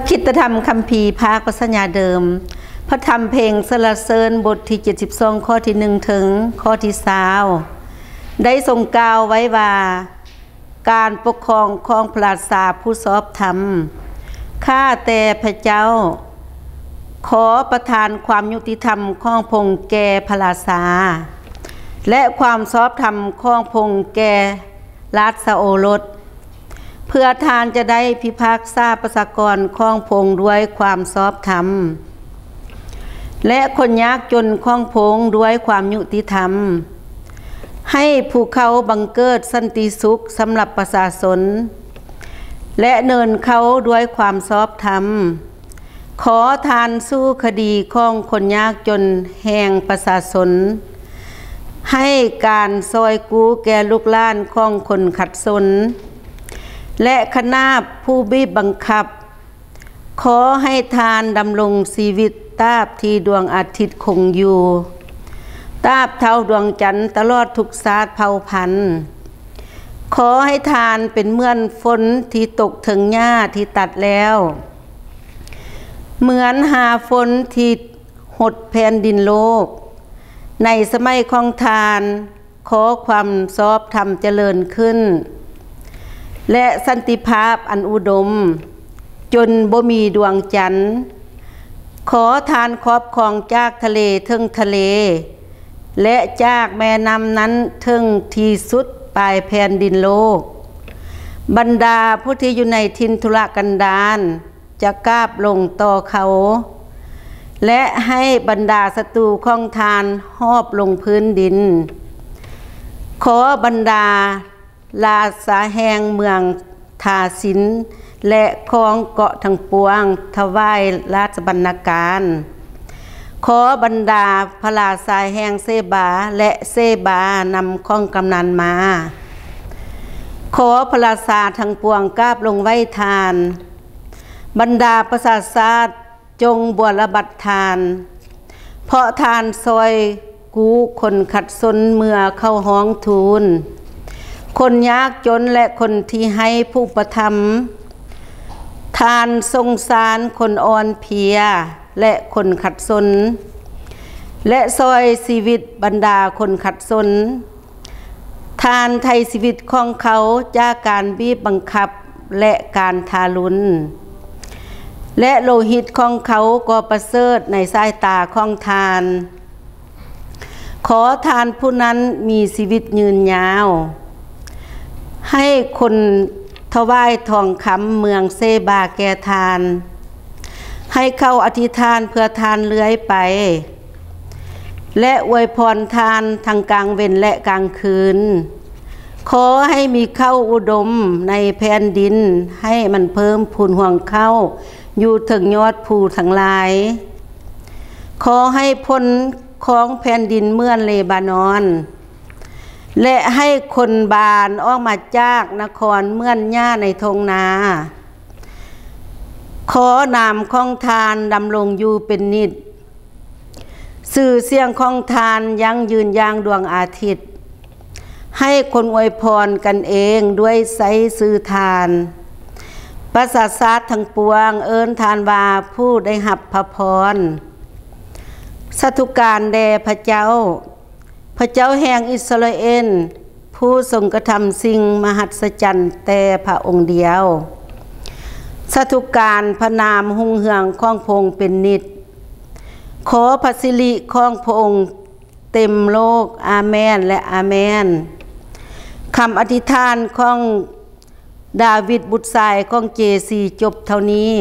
ຄຣິສຕະທຳຄຳພີພາກປັດຊະຍາເດີມ ພະທຳເພງສັນລະເສີນ ບົດທີເຈັດສິບສອງ ຂໍ້ທີໜຶ່ງ ເຖິງຂໍ້ທີຊາວ ໄດ້ຊົງກ່າວໄວ້ວ່າ ການປົກຄອງຂອງພະລາຊາຜູ້ຊອບທຳ ຂ້າແຕ່ພະເຈົ້າ ຂໍປະທານຄວາມຍຸຕິທຳຂອງພະອົງແກ່ພະລາຊາ ແລະ ຄວາມຊອບທຳຂອງພະອົງແກ່ລາຊະໂອລົດ ເພື່ອທ່ານຈະໄດ້ພິພາກສາປະຊາກອນຂອງພະອົງດ້ວຍຄວາມຊອບທຳ ແລະ ຄົນຍາກຈົນຂອງພະອົງດ້ວຍຄວາມຍຸຕິທຳ, ໃຫ້ພູເຂົາບັງເກີດສັນຕິສຸກສຳລັບປະຊາຊົນ ແລະ ເນີນເຂົາດ້ວຍຄວາມຊອບທຳ. ຂໍທ່ານສູ້ຄະດີຂອງຄົນຍາກຈົນແຫ່ງປະຊາຊົນ, ໃຫ້ການຊ່ອຍກູ້ແກ່ລູກຫຼານຂອງຄົນຂັດສົນ ແລະ ຂະໜາບຜູ້ບີບບັງຄັບ. ຂໍໃຫ້ທ່ານດຳລົງຊີວິດຕາບທີ່ດວງອາທິດຄົງຢູ່, ຕາບເທົ່າດວງຈັນຕະຫຼອດທຸກຊາດເຜົ່າພັນ. ຂໍໃຫ້ທ່ານເປັນເໝືອນຝົນທີ່ຕົກເທິງຫຍ້າທີ່ຕັດແລ້ວ, ເໝືອນຫາຝົນທີ່ຫົດແຜ່ນດິນໂລກ. ໃນສະໄໝຂອງທ່ານ, ຂໍຄວາມຊອບທຳຈະເລີນຂຶ້ນ ແລະ ສັນຕິພາບອັນອຸດົມ ຈົນບໍ່ມີດວງຈັນ. ຂໍທ່ານຄອບຄອງຈາກທະເລເຖິງທະເລ ແລະ ຈາກແມ່ນ້ຳນັ້ນເຖິງທີ່ສຸດປາຍແຜ່ນດິນໂລກ. ບັນດາຜູ້ທີ່ຢູ່ໃນຖິ່ນທຸລະກັນດານ ຈະກາບລົງຕໍ່ເຂົາ ແລະ ໃຫ້ບັນດາສັດຕູຂອງທ່ານຫອບລົງພື້ນດິນ. ຂໍບັນດາລາຊາແຫ່ງເມືອງທາຊິນ ແລະ ຂອງເກາະທັງປວງ ຖວາຍລາຊະບັນນາການ. ຂໍບັນດາພະລາຊາແຫ່ງເຊບາ ແລະ ເຊບານຳຂອງກຳນັນມາ. ຂໍພະລາຊາທັງປວງກາບລົງໄຫວ້ທ່ານ. ບັນດາປະຊາຊາດຈົ່ງບົວລະບັດທ່ານ, ເພາະທ່ານຊ່ອຍກູ້ຄົນຂັດສົນເມື່ອເຂົາຮ້ອງທູນ, ຄົນຍາກຈົນ ແລະ ຄົນທີ່ໄຮ້ຜູ້ປະຖຳ. ທ່ານສົງສານຄົນອ່ອນເພຍ ແລະ ຄົນຂັດສົນ ແລະ ຊ່ອຍຊີວິດບັນດາຄົນຂັດສົນ. ທ່ານໄຖ່ຊີວິດຂອງເຂົາຈາກການບີບບັງຄັບ ແລະ ການທາລຸນ, ແລະ ໂລຫິດຂອງເຂົາກໍປະເສີດໃນສາຍຕາຂອງທ່ານ. ຂໍທ່ານຜູ້ນັ້ນມີຊີວິດຍືນຍາວ, ໃຫ້ຄົນຖວາຍທອງຄຳເມືອງເຊບາແກ່ທ່ານ, ໃຫ້ເຂົາອະທິຖານເພື່ອທ່ານເລື້ອຍໄປ ແລະ ອວຍພອນທ່ານທັງກາງເວັນ ແລະ ກາງຄືນ. ຂໍໃຫ້ມີເຂົ້າອຸດົມໃນແຜ່ນດິນ, ໃຫ້ມັນເພີ່ມພູນຮວງເຂົ້າຢູ່ເທິງຍອດພູທັງຫຼາຍ. ຂໍໃຫ້ພົ້ນຂອງແຜ່ນດິນເໝືອນເລບານອນ, ແລະ ໃຫ້ຄົນບານອອກມາຈາກນະຄອນເໝືອນຫຍ້າໃນທົ່ງນາ. ຂໍນາມຂອງທ່ານດຳລົງຢູ່ເປັນນິດ, ຊື່ສຽງຂອງທ່ານຢັ້ງຢືນຢ່າງດວງອາທິດ. ໃຫ້ຄົນອວຍພອນກັນເອງດ້ວຍໃຊ້ຊື່ທ່ານ. ປະຊາຊາດທັງປວງເອີ້ນທ່ານວ່າຜູ້ໄດ້ຮັບພະພອນ. ສາທຸການແດ່ພະເຈົ້າ, ພະເຈົ້າແຫ່ງອິດສະຣາເອນ, ຜູ້ຊົງກະທຳສິ່ງມະຫັດສະຈັນແຕ່ພະອົງດຽວ. ສາທຸການພະນາມຮຸ່ງເຮືອງຂອງພະອົງເປັນນິດ. ຂໍພະສິລິຂອງພະອົງເຕັມໂລກ. ອາແມນ ແລະ ອາແມນ. ຄຳອະທິຖານຂອງດາວິດບຸດຊາຍຂອງເຈຊີຈົບເທົ່ານີ້.